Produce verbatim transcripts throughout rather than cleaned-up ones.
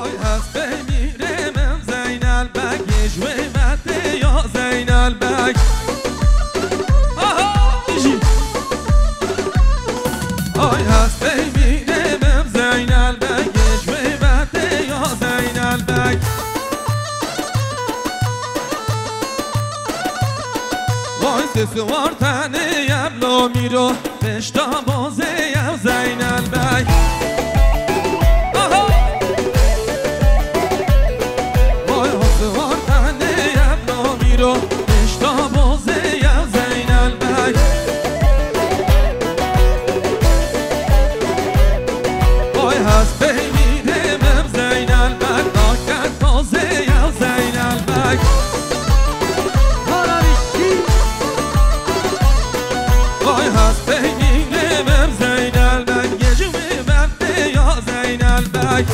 Ay hestê mîrê min Zeynel Beg, yê ji wê me tê ya Zeynel Beg. Aha! Jî. Ay hestê mîrê min Zeynel Beg, yê ji wê me tê ya Zeynel Beg. Vay sesi var tenê yem lo mîro. Pişta bozê ew Zeynel Beg. Aha! Vay hası var tenê ev namîro. Pişta bozê ew Zeynel Beg. Vay hastê mîrê min Zeynel Beg. Naket bozê ew Zeynel Beg. Vay hastê mîrê min Zeynel Beg, yê ji wê me tê ya Zeynel Beg.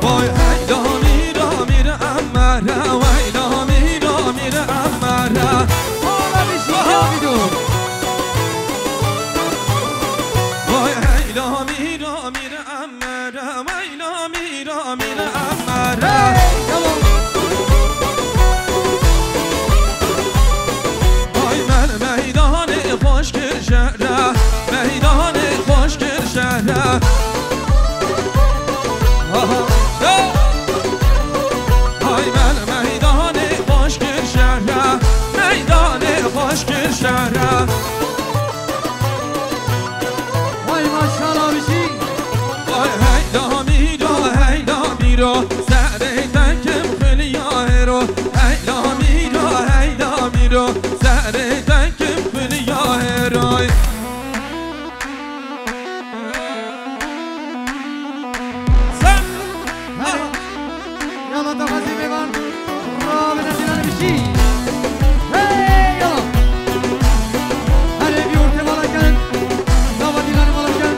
Vay hey damî damî re emmere, vay damî damî re emmere. Hala bir şey yok. Vay hey damî damî re emmere, vay damî damî re emmere. Hey, tamam. Vay me meydanê xweş kir şehre, meydanê xweş kir şehre. Aha, hey! Vay me meydanê xweş kir şehre, meydanê xweş kir şehre. Vay maşallah bijî. Vay heyda mîro, heyda mîro, serê te kim xwiliya hêro. Heyda mîro, heyda mîro, serê te kim xwiliya hêro. Sen Yala daxwazî mêvan. Rabine dîlanê bijî. Hey yala. Herê vî ortê vala kin. Dava dîlanê vala kin.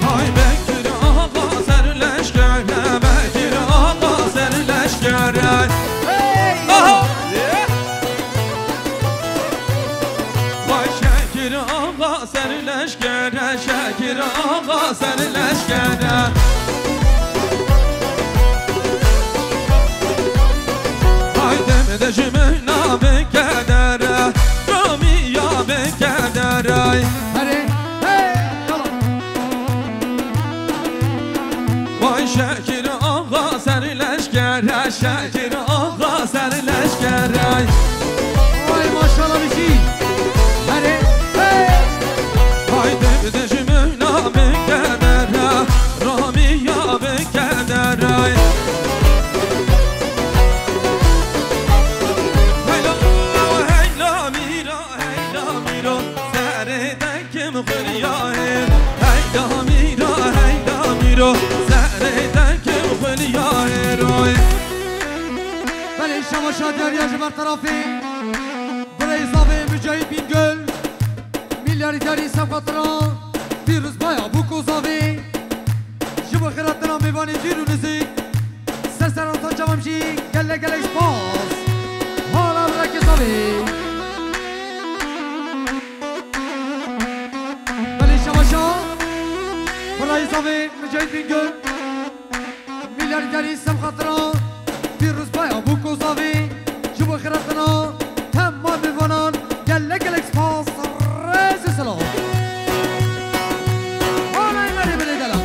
Hay Bekir Ağa ser leşkere, Bekir Ağa ser leşkere. Hey! Aha! Vay Şekir Ağa ser leşkere, Şekir Ağa ser leşkere. Haydi dijmina bi kedere, Ramiya bi kedere. Hadi, hey, yala. Vay Şekir Ağa ser leşkere, Şekir Ağa ser leşkere. Vay maşallah bijî. Hadi, hey. Haydi dijmina bi kedere, Ramiya bi kedere. Heyla, heyla, mîra, heyla, mîro, serê te kim xwiliya hêr. Heyda mîra, heyda mîro, serê te kim xwiliya hêr. Oy. Belê şama şadiyariya ji ber terafê birê zavê Mücahit Bingöl, milyarderî Sevqatira, Pîrozbaya Bûk û Zavê, ji bo xêratina mêvanê dûr û nizîk, ser serhildan çavan jî gelek gelek spas. Hala birekê zavê. Belê şevaşa, birayê zavê Mücahit Bingöl. Milyarderî Sevqatira, Pîrozbaya Bûk û Zavê, ji bo xêratina temam mêvanan gelek gelek spas, rêz û silav. Anayê me rê bidê delal.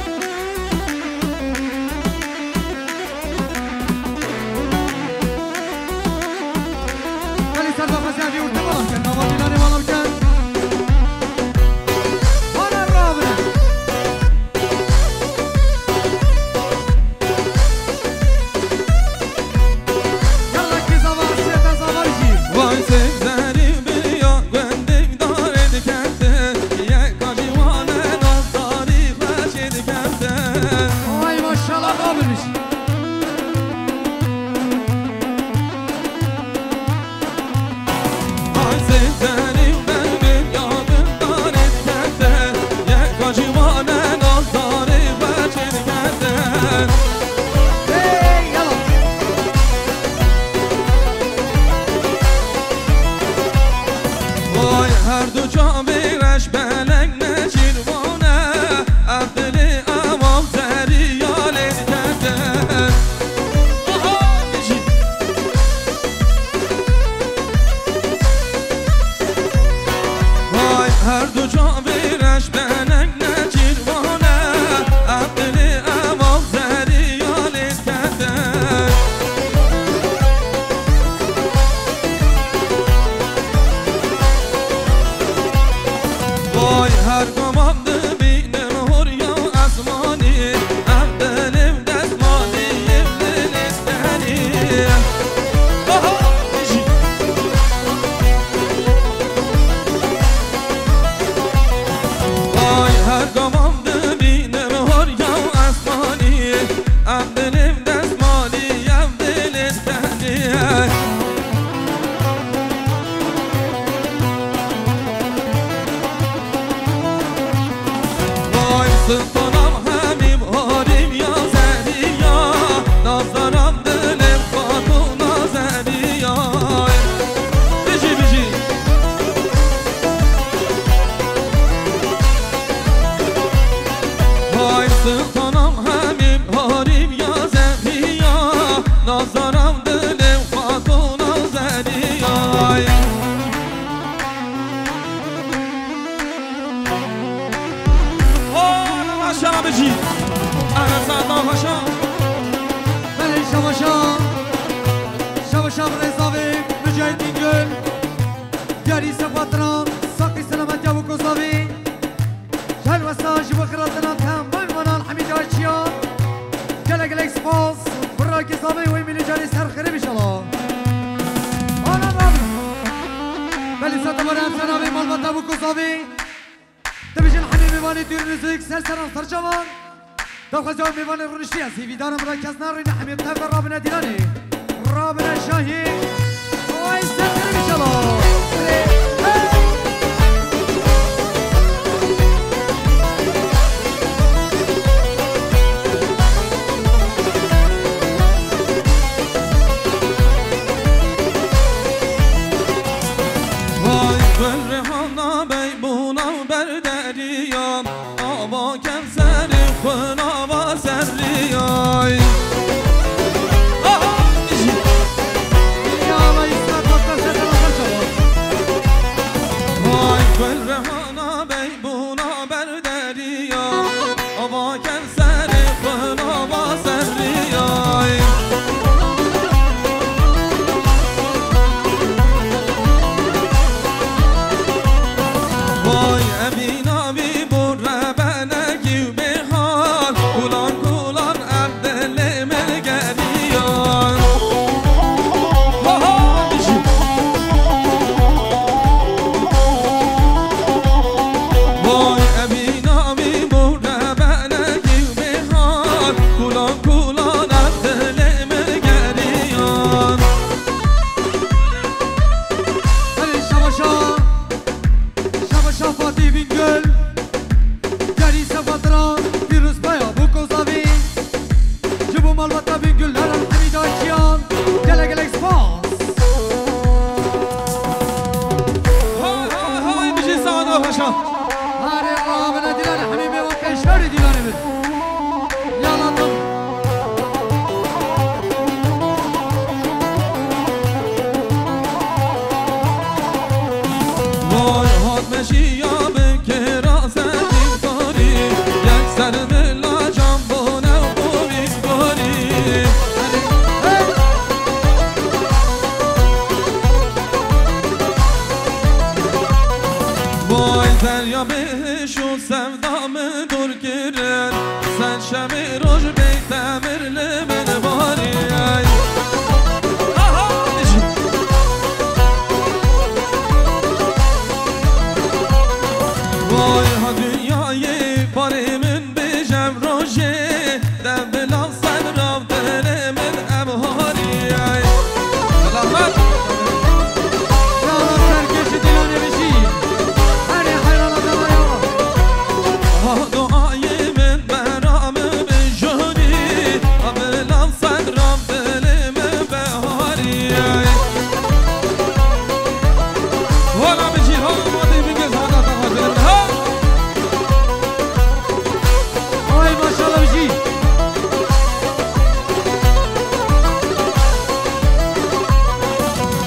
Gelî ser daxwaziya vî ortê bala bikin, nava dîlanê bala bikin. Ana rabin. Yalla ki Dixtanam hemî harîm ya zeriya, nazaram dilê xwe dona zeriyay. Ana maşa bijî. Ana sata maşa. Belê şabaşa. Şabaşa birêzavê Mücahit Bingöl. Yarî sefatran, saqî selametiya wiko zavê. Helwesta ji bo xiratina temban vanan Hemîd Ayçiyan. Gelek gelek spas. Birayekî zavê wê mîlî carê ser xêrê bî inşallah. Ana rabin. Belê sata bare em ser navê malbata wiko zavê. Dibêjin hemî mêvanê dûr û nêzîk ser seran ser çavan. Daxwaza mêvanê rûniştî ez hêvîdar im, bira kes nerûne, hemî tev ve rabine dîlanê. Rabine şahî. Ay ser xêrê bî inşallah. Vay gul Rihana bey bûna ber deriya. Ava Kevserê xwe nava serriyay. Aha! Ya Allah, İsmet Aktaş, sen sana kaç olur? Vay gul Rihana bey bûna ber deriya. Ava Kevserê xwe nava serriyay. Vay Emîna wî bû rebenekî û bêhal, kulan kulan ev dilê min geriyan. Ha, ha, dijî. Vay Emîna wî bû rebenekî û bêhal, kulan kulan ev dilê min geriyan. Hadi şabaşa. Şabaşa Fatih Bingöl. Yarî sefatira Pîrozbaya Bukozavî. Ji bo malbata Bingöl Leran Hemîd Ayçiyan. Gelek gelek spas. Hay hay hay, bijî saet ve paşa. Harê rabine dîlanê hemî mêvan şerî dîlanê min. Yala tam. Vay hat meşiya bi kira sedî karî, yek ser bila can bo new bo vî karî. Vay derya bêhişt û sevda min dûr kirin, sen şevê roj bê temir li min barî. Aha, dijî. Vay ha dinyayê barê min bêjem rojê, dev bila ser rav dilê min ev harî. Selamet. Ya serkêşî dîlanê bijî. Herê heyrana dema ya. Ha duayê min bera min bijûnî. Abilan sedran dilê min beharî. Hala bijî, hala madê min göz hada da dilê min. Ha! Ay maşallah bijî.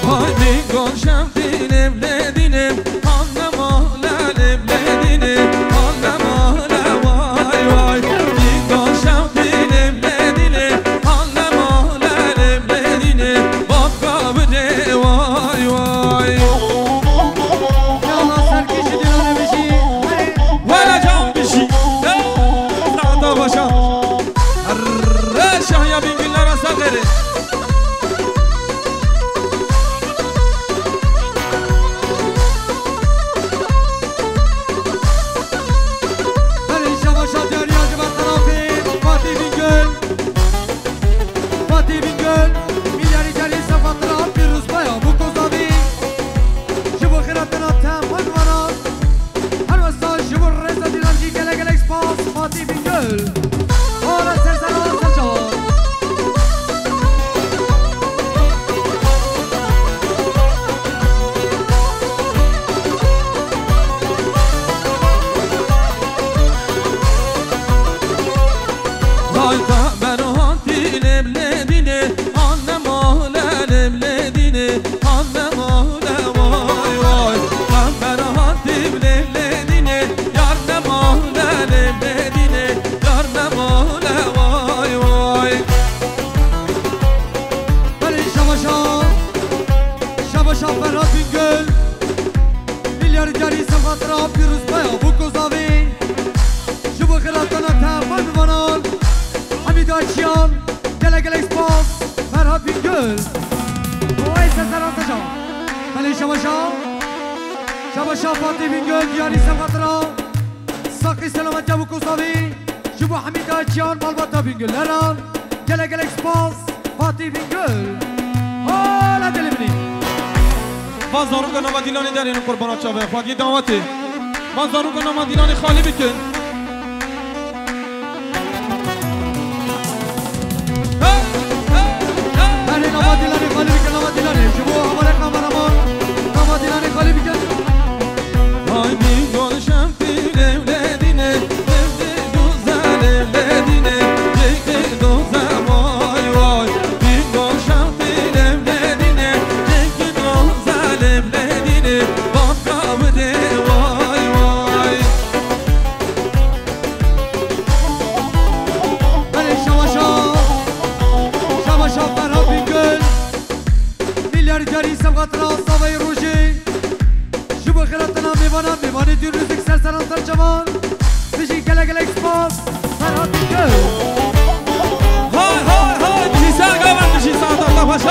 Hay min goşem dilim le dilim. Anne mahle lê lê dînê, anne mahle vay vay. Dîn daşew dînê lê dînê, anne mahle lê lê dînê. Bapka bidê vay vay. Ya Allah serkêşî dîlanê bijî. Wele can bijî. Ya, saeta başa. Erre şahya Bingöl Leran ser xêrê. Belê şabaşa diyariya ji ber terafê Fatih Bingöl. Fatih Bingöl, milyarî carî sefatira Pîrozbaya Bukozavî. Ji bo xêratina te min vana. Her wesa ji bo rêza dîlan jî gelek gelek spas Fatî Bingöl. Ara ser ser, ara ser çavan. Çiyan, gelek gelek spas, Ferhat Bingöl. Oy, seseran secan. Belê şabaşa. Şabaşa Fatih Bingöl, diyarî sevqatira. Saqî selametiya û kozavî. Ji bo Hemîda Çiyan, malbata Bingöl. Heran, gelek gelek spas, Fatih Bingöl. Hala dilê min î. Van zaroka nava dîlanê derênin qurbana çavê. Xwediyê dawetê. Van zaroka nava dîlanê xalî bikin. Hey, hey, hey, hey. Nava dîlanê xalî bikin, nava dîlanê. Ji bo hevalê kameraman, nava dîlanê xalî bikin. Hay Bingöl şem. Belê şabaşa, şabaşa Ferhat Bingöl. Milyar carî sevqatira savayê rojê. Ji bo xêratina mêvanan, mêvanê dûr nûzik ser seran ser çavan. Bijî gelek gelek spas. Ferhat Bingöl. Hay hay hay, bijî ser gavan, bijî saeta xwe xweş.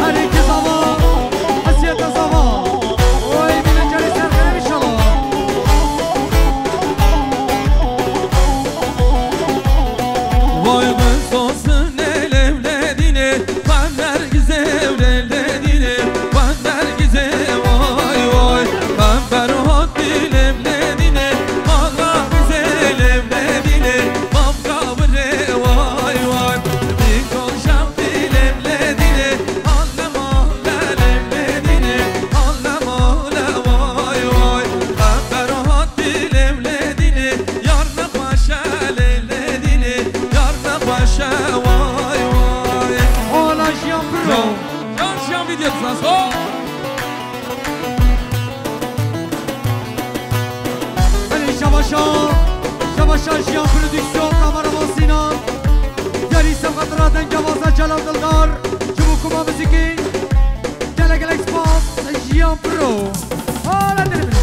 Herî ki zava, hesiyete zava. Oy, mîna carî ser xêr inşallah. Vay be sosin elevle dîne. Van Nergizê ewlelê dînê, Van Nergizê vay vay. Van Ferhat dilê evlê dînê, Van Nergizê ewlelê dînê, Van Gavurê vay vay. Bîkol şev dilê evlê dînê, Allem Allem evlê dînê, Allem Allem vay vay. Van Ferhat dilê evlê dînê, yar nexweşe lê lê dînê, yar nexweşe vay vay. Ola jiyan bro. Can, can jiyan video dizan so. Belê şabaşa, şabaşa jiyan prodüksiyon kameraman Sinan. Yarî sevqatira dengavaza Celal Dildar. Ji bo kuma muzîkî. Gelek gelek spas, Jiyan Pro. Hala dilê min.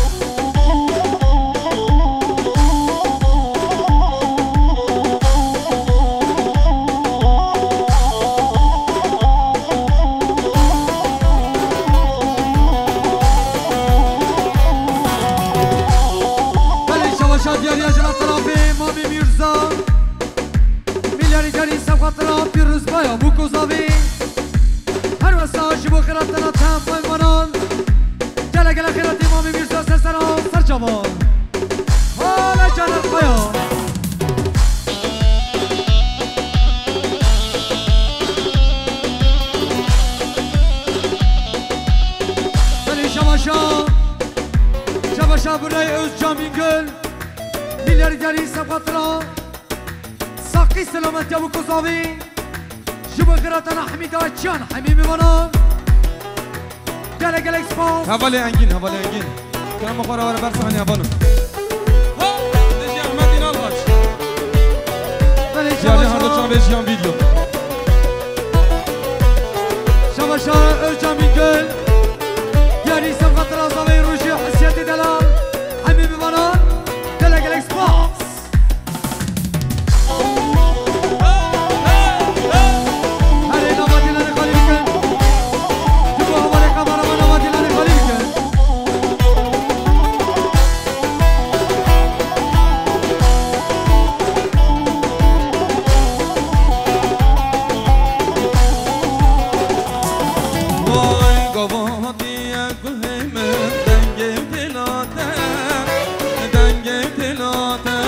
Belê şabaşa diyariya ji van tarafê Mamê Mîrza. Milyarî carî sevqatira pîrozbaya Mûkozavê. Her wesa ji bo xêratina tem meyvanan. Gele gele xêratê Mamê Mîrza ser seran ser çavan. Hala caner xwe ya. Belê şabaşa. Şabaşa birayê Özcan Bingöl. Milyarî carî sevqatira. Saqî selametiya Mûkozavê. Ji bo xêratana Hemîda Çiyan, hemî mêvanan. Gelek gelek spas. Hevalê Engîn, hevalê Engîn. Kerema xwe re were ber sahnê hevalin. Ho! Dijî Ehmed Înal Xaç. Belê, Cihanê şabaşa. Her du çavê jiyan vîdeo. Şabaşa Özcan Bingöl. Diyarî sevqatira zavê rojî hesiyetê delal. Hemî mêvanan. Gelek gelek spas. Herê nava dîlanê xalî bikin. Ji bo hevalê kameraman nava dîlanê xalî bikin. Vay gava hatiye. Guhê min dengê têla te, dengê têla te.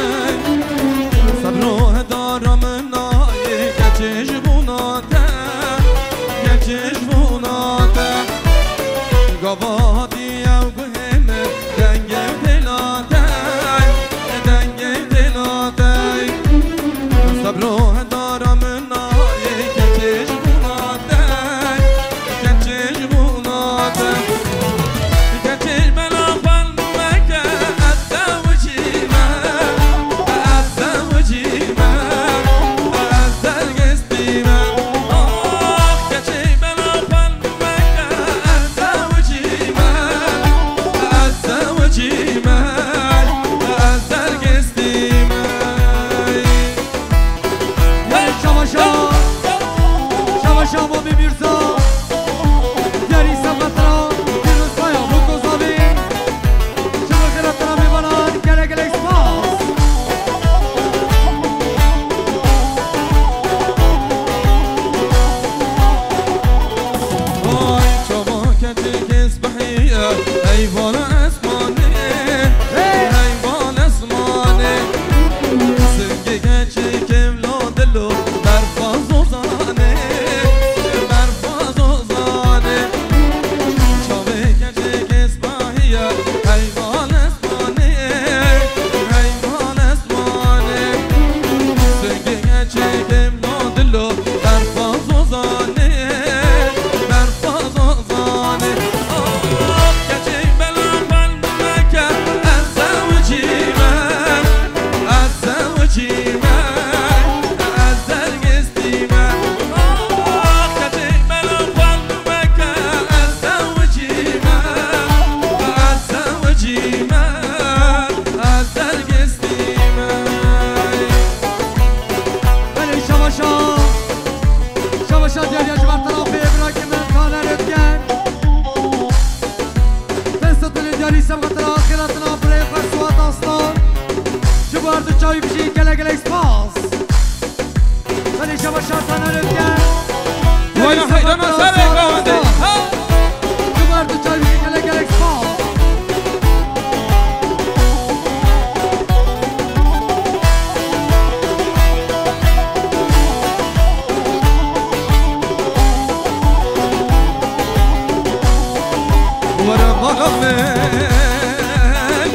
Sebro hedara min nayê, keçê ji bona te, keçê ji bona te. Gava hatiye guhê min dengê têla te, dengê têla te. Sebro hedara min nayê, keçê ji bona te. Keçê ji bona te, keçê ji bela xwe meke, ez zewicî me, ez zewicî me, ez dergestî me. Ah, keçê ji bela xwe meke, ez zewicî me, ez zewicî me, ez dergestî me.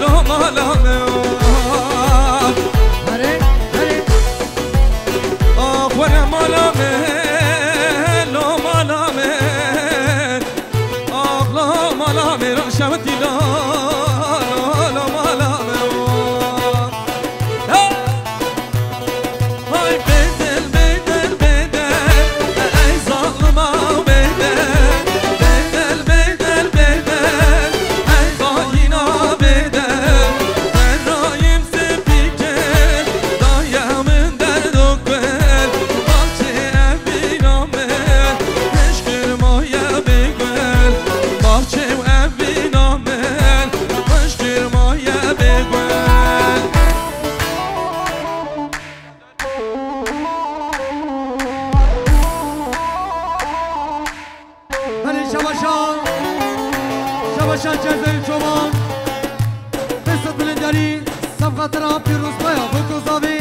Lo mala me, oh. Here, here. Ah, were mala me, lo mala me. Ah, lo mala me, ro şewtî lo, lo, lo mala me, oh. Hey! Hay bedel, bedel, bedel, ey zalima bedel. Bedel, bedel, bedel, ey xayina bedel. Derayim sepike, daya min derdo kir. Bahçe evîna min, eşkir maye bêgul. Bahçe evîna min, eşkir maye bêgul. Belê şebaşa, şebaşa Cezayir Çoban. Mesut Bilindari, Sefqatira Pîrozbaya Bokuzavî.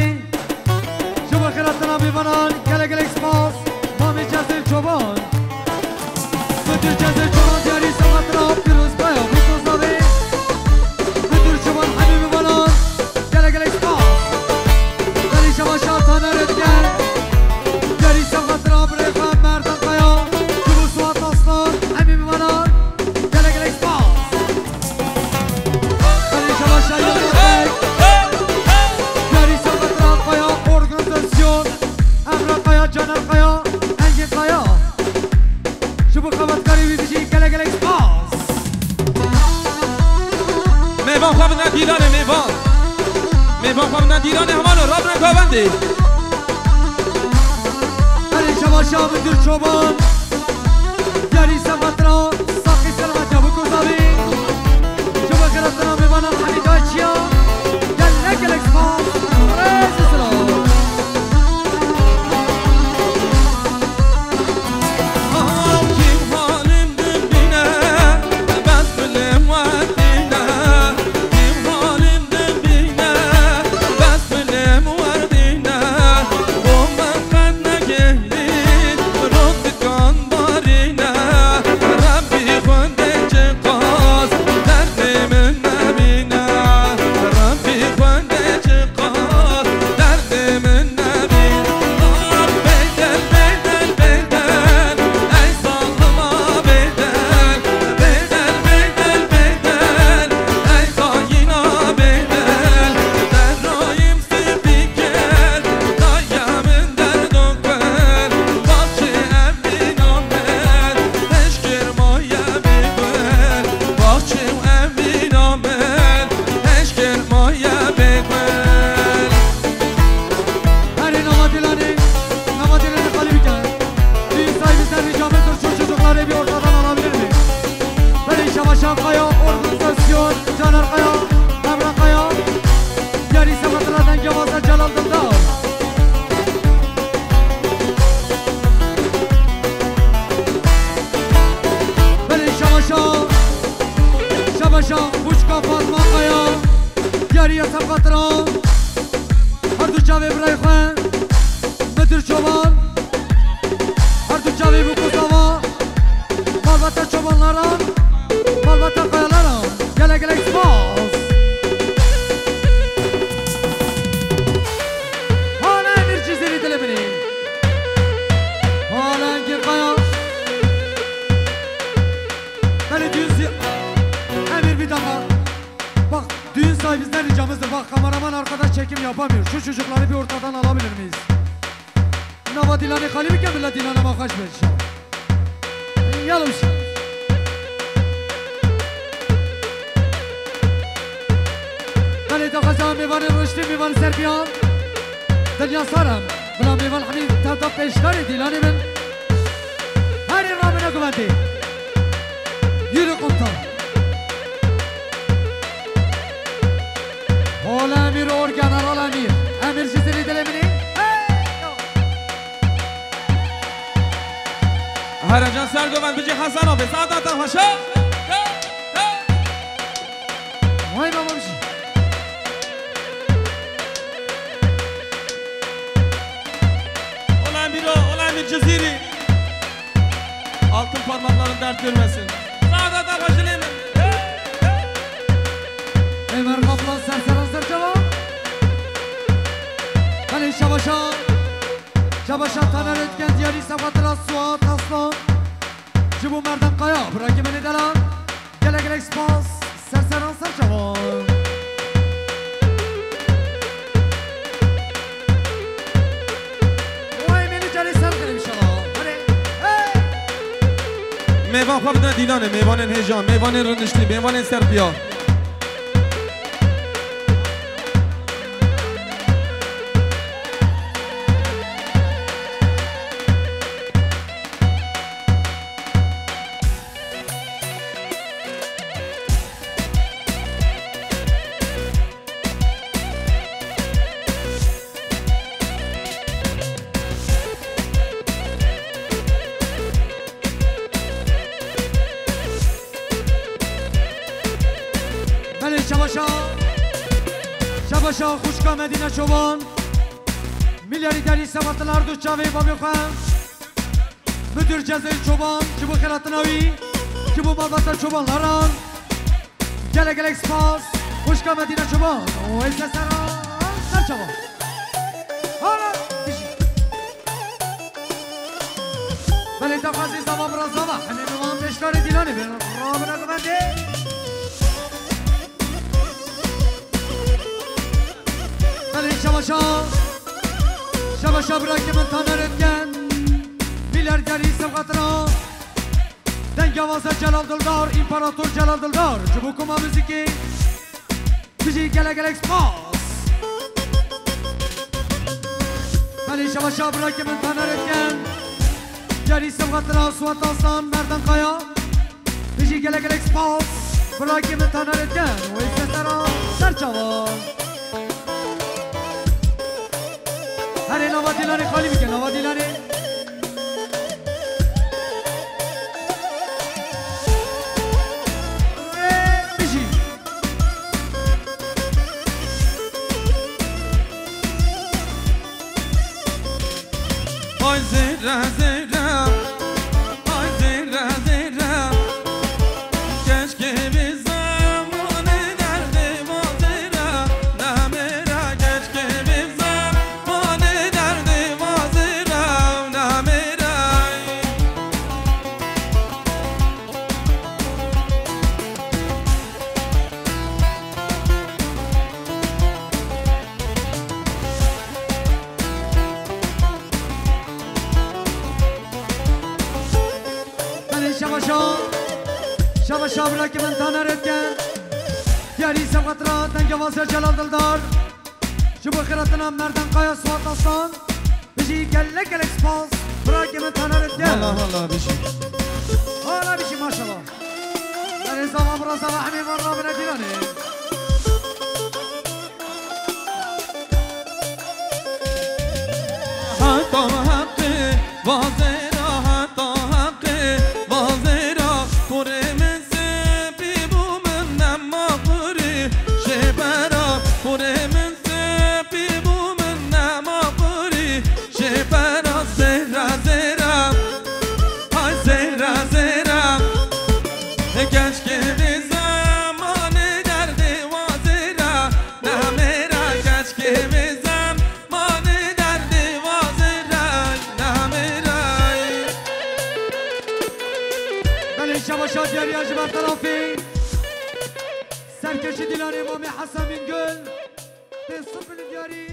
Ji bo xêratina mêvanan gelek gelek spas. Mamê Cezayir Çoban. Müdür Cezayir Çoban diyarî Sefqatira Pîrozbaya Bokuzavî. Müdür Çoban hemî mêvanan. Gelek gelek spas. Belê şebaşa Taner Ötker. Diyarî Sefqatira birê xwe Merdan Kaya. Ji bo Suat Aslan. Hemî mêvanan. Gelek gelek spas. Belê şebaşa Yılmaz Bey. Diyarî Sefqatira Kaya. Organizasyon. Emre Kaya, Caner Kaya, Engin Kaya. Ji bo xebatkarê wî bijî gelek gelek spas. Mêvan xwe bidin dîlanê, mêvan. Mêvan xwe bidin dîlanê, hemano rabine govendê. Herê şebaşa Müdür Çoban. Diyarî Sefqatira Saqî Selmetiya Bokuzavî. Ji bo xêratina mêvanan Hemîda Çiya. Gelek gelek spas. Rêz û silav. Herê nava Dîlanê, nava Dîlanê xalî bike. Düğün sahibi Serri Camil'dir, şu çocukları bir ortadan alabilir mi? Belê şebaşa Kaya, organizasyon, Caner Kaya, Emre Kaya. Diyarî Sefqatira Dengê Vaza Celal Dildar. Belê şebaşa, şebaşa Buçka Fatma Kaya. Diyarî Sefqatira. Her du çavê birayê xwe. Müdür Çoban. Her du çavê Bokuzava. Malbata Çobanlaran. Malbata Kayalaran. Gelek gelek spas. Hala Emir Cizîrî dilê min î. Hala Engin Kaya. Belê düğün si-, Emir bir dakika. Bak, düğün sahibi bizden ricamızdır. Bak, kameraman arkadaş çekim yapamıyor. Şu çocukları bir ortadan alabilir miyiz? Nava Dîlanê xalî bike, millet Dîlana me xweş be inşallah. Yalo inşallah. Belê daxwaza mêvanê riştê, mêvanê serbiyan. Dinya sar em. Bila mêvan hemî tevda pêşdarê Dîlanê bin. Herê ramine guvendê. Yürü komutan. Hol emîr or general emîr. Emîr ji zilî dilê min ê. Hey! Herecan ser govend bijî Hasan abi. Saadata xweşe. Hey! Hey! Vay babam jî. Ola Emîro, ola Emîr Cizîrî. Altın parmakların dert görmesin. Saadata xweşinê min. Merhaba, ser seran ser çavan. Belê şabaşa. Şabaşa tanerê dikin diyarî sewqatira Suat Aslan. Ji bo Merdan Kaya, birakê min ê delal. Gelek gelek spas. Ser seran ser çavan. Vay, mêvanê carê ser xêr inşallah. Hadi. Hey! Mêvan xwe bidin dîlanê, mêvanên hêja, mêvanên rûniştî, mêvanên serpiya. Belê şabaşa, şabaşa xwişka Medîne Çoban. Milyarî derî seba tilar du çavê babê xwe. Müdür Cezayir Çoban, ji bo xelatina wî, ji bo malbata Çoban Laran. Gelek gelek spas. Xwişka Medîne Çoban. Oy sesera. Ser çavan. Hala. Dijî. Belê daxwazî zava bira zava. Hemê miwan beşdarê dîlanê bin. Rabine guvendê. Belê şabaşa. Şabaşa birakê min tanerê dikin. Milyar derî sewqatira. Dengawaza Celal Dildar, İmparator Celal Dildar. Ji bo koma muzîkê. Bijî gelek gelek spas. Belê şabaşa birakê min tanerê dikin. Diyarî sewqatira Suat Aslan, Merdan Kaya. Bijî gelek gelek spas. Birakê min tanerê dikin. Wey sesera ser çavan. Herê nava dîlanê xalî bike, nava dîlanê. Bijî. Ay zêre zêre, ay zêre zêre. Keşke bi zemanê derdê vazêre, nemêre. Keşke bi zemanê derdê vazêre, nemêre. Belê şebaşa, şebaşa birakê min tanerê dikin. Diyarî sewqat ra dengevaza Celal Dildar. Ji bo xêratina Merdan Kaya Suat Aslan. Bijî gelek gelek spas. Birakê min tanerê dikin. Hala hala bijî. Hala bijî maşallah. Belê zava bira zava hemê van rabine dîlanê. Heta heqê vazêra, heta heqê vazêra. Kurê min sepî bû min nema qurî jê bera. Kurê min sepî bû min nema qurî jê bera. Zêra zêra, ay zêra zêra. Keşkê vê zemanê derdê wazêra. Nemêra keşkê vê zemanê derdê wazêra. Nemêra. Belê şebaşa diyariya ji ber telafê. Serkeşî dîlanê Mamê Hesen Bingöl. Tê sifil diyarî.